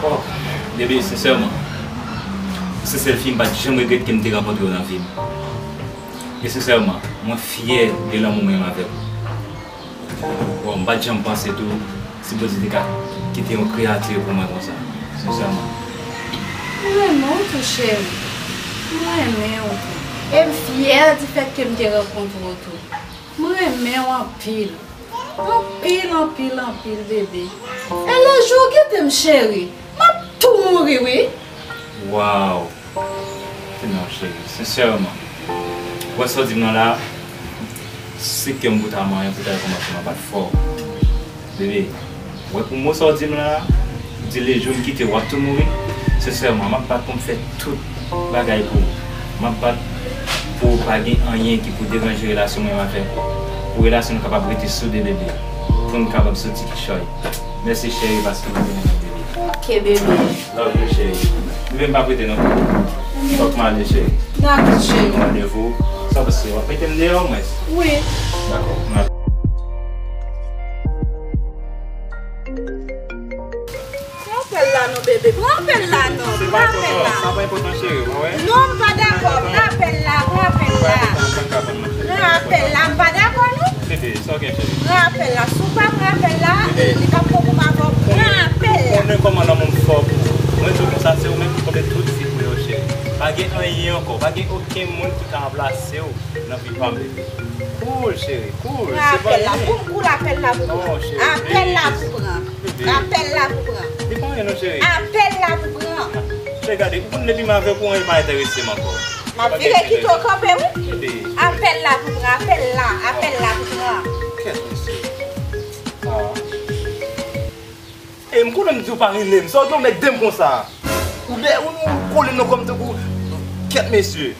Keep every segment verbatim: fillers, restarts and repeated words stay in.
Oh, bebe, sensèman, ou se sèl fi m pa t janm regrèt ke m te rankontre w nan vi m. E sensèman, mwen fyè de lanmou mwen menm avè w. Bon, m pa t janm panse tou si Bondye te ka kite yon kreyati pou mwen konsa, sensèman. Mwen renmen w tou, cheri. Mwen renmen w tou. E m fyè di fèt ke m te rankontre w tou. Mwen renmen w anpil. Anpil, anpil, anpil, bebe. E lè jou w kite m, cheri, m ap tou mouri, wi. Waw! Non, cheri, sensèman. Ou wè sa w di m nan la, se kè m pou ta manyen, pou ta kòmanse m ap bat fò. Bebe, ou wè pou mo sa w di m la, ou di lejou m kite w, w ap tou mouri. Sensèman, m ap bat pou m fè tout bagay pou ou. M ap bat pou pa gen anyen ki pou deranje relasyon mwen avè w. Pou relasyon nou kapab rete soude, bebe. Pou n kapab soti kichòy. Mèsi, cheri, paske w te renmen, bebe. Ok, bebe. Love you, cheri. Bebe, m p ap rete non. Fòk m ale, cheri. Dakò, cheri. Randevou. Sa w panse, w ap mete m deyò, omwen? Wi. Dakò. M ap Pran apèl la non, bebe. Pran apèl la non. Se pa enpòtan, sa pa enpòtan, cheri, ou wè? Non, m pa dakò. Pran apèl la, pran apèl la. Pran apèl la, m pa dakò non. Bebe, sa w gen, cheri? Pran apèl la. Si w pa pran apèl la, li p ap bon pou m avè w. Pran apèl la. Ou konnen kòman lanmou m fò pou ou. Mwen di w konsa, se ou menm ki konte tout fi pou yo, cheri. Pa gen anyen ankò. Pa gen okenn moun ki ka ranplase w nan vi pa m, bebe. Cool, cheri, cool. Pran apèl la. Pou m cool, apèl la pou pran. Apèl la pou pran. Apèl la pou pran. Li pa anyen non, cheri. Apèl la pou pran. Cheri, gade, ou konn depi m avèk ou, anyen pa enterese m ankò. M ap vire kite w kanpe, wi. Apèl la pou pran, apèl la, apèl la pou pran. Kèt mesye. E m konnen m di w pa rele m. Sa w gen w mèt de m konsa? Ou de, ou, ou kole nan kò m tankou kèt mesye.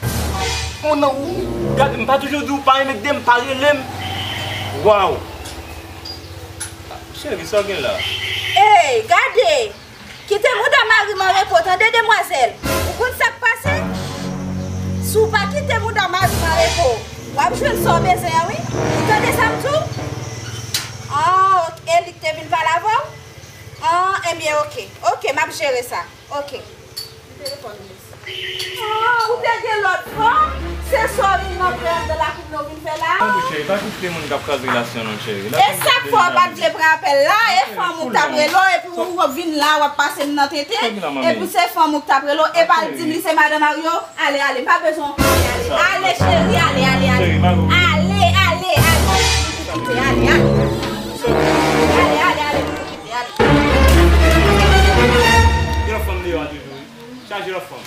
Moun nan, ou gade, m pa toujou di w pa renmen de m, pa rele m. Waw. Cheri, sa w gen la? Ey, gade! Kite mouda mari m an repo, tande, demwazèl. Ou konn sa k pase? Si w pa kite mouda mari m an repo, w ap jwenn sa w bezwen an, wi. Ou tande sa m di w? Ah, ok. E li k te vin pale avè w? Ah, ebyen, ok. Ok, m ap jere sa. Ok. Telefòn mesye. Ah, ou te gen lòt fanm? Se sa w vin rantre anndan lakou m nan w vin fè la? Tanpri, cheri, pa kite moun k ap kraze relasyon nou, cheri. E sa k fè w pa t vle pran apèl la? E fanm ou k t ap rele w, epi w vin la, w ap pase m nan tenten. Epi se fanm ou k t ap rele w, e pa l di m li se madan mari w? Ale, ale, m pa bezwen w konnen, ale. Ale, cheri, ale, ale, ale. Ale, ale, ale. Ale, ale, ale. Ale, ale, ale. Gen lòt fanm deyò a toujou, wi. Chaje lòt fanm.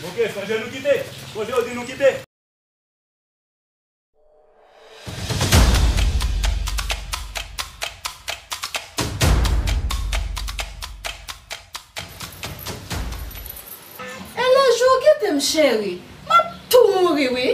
Ok, sonje nou kite. Sonje yo di nou kite. E lè jou w kite m, cheri, m ap tou mouri, wi.